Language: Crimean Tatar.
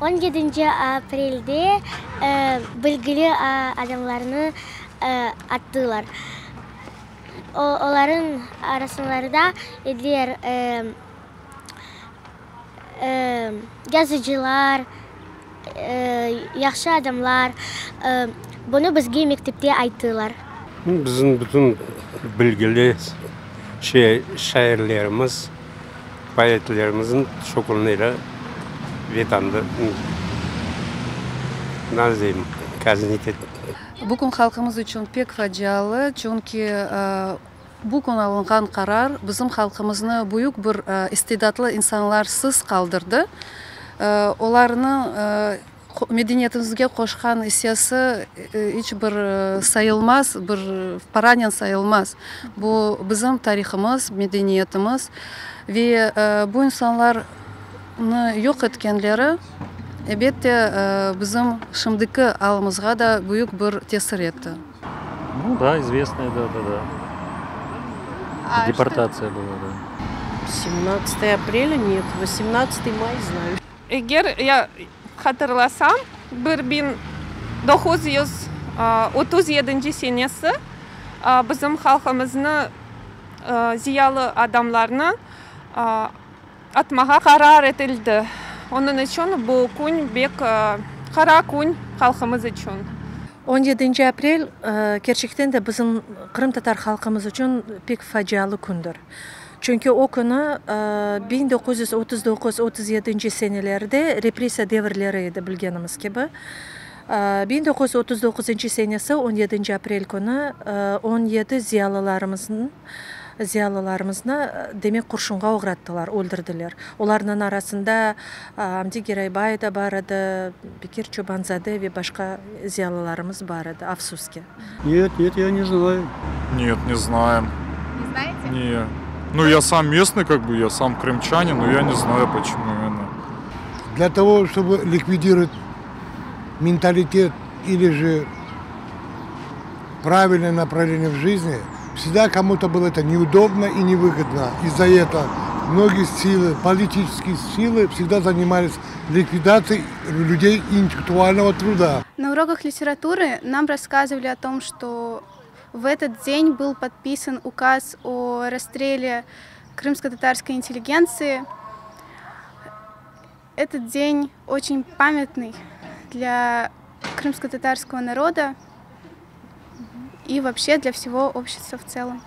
17 aprelde bilgili adamlarnı attılar. Olarnıñ arasında ediler yazıcılar, yahşı adamlar. Bunı bizge mektepte ayttılar. Bizim bütün bilgili şairlerimiz, poetlerimizniñ şu künleri Vetanda nasıl deyim, kaznit Bu kün halqımız içün pek facialı, çünki bu kün alınğan qarar bizim halqımıznı büyük bir istidatlı insanlarsız qaldırdı. Olarnıñ medeniyetimizge qoşqan issesi iç bir sayılmaz, bir paranen sayılmaz. Bu bizim tarihımız, medeniyetimiz ve bu insanlarnı yoq etkenleri, elbette, bizim şimdiki alımızğa da büyük bir tesir etti. Ну да, известная дата, да. А Депортация была, да. 17 апреля нет, 18 мая знаю. Eger ya hatırlasam, 1937 senesi bizim halqımıznı, ziyalı adamlarnı atmağa qarar etildi. Onıñ içün bu kün pek qara kün halqımız içün. 17 aprel kerçekten de bizim qırımtatar halqımız içün pek facialı kündir. Çünki o künü 1939-37 senelerde repressiya devirleri edi, bilgenimiz kibi. 1939 senesi 17 aprel künü 17 ziyalılarımıznı, demek, qurşunğa oğrattılar, öldürdiler. Olarnıñ arasında Amdi Geraybay da bar edi, Bekir Çobanzade ve başqa ziyalılarımız bar edi, afsus ki. Нет, нет, я не знаю. Нет, не знаем. Не знаете? Не. Ну, я сам местный, как бы, я сам крымчанин, но я не знаю, почему именно. Для того, чтобы ликвидировать менталитет или же правильное направление в жизни, всегда кому-то было это неудобно и невыгодно. Из-за этого многие силы, политические силы всегда занимались ликвидацией людей интеллектуального труда. На уроках литературы нам рассказывали о том, что в этот день был подписан указ о расстреле крымско-татарской интеллигенции. Этот день очень памятный для крымско-татарского народа и вообще для всего общества в целом.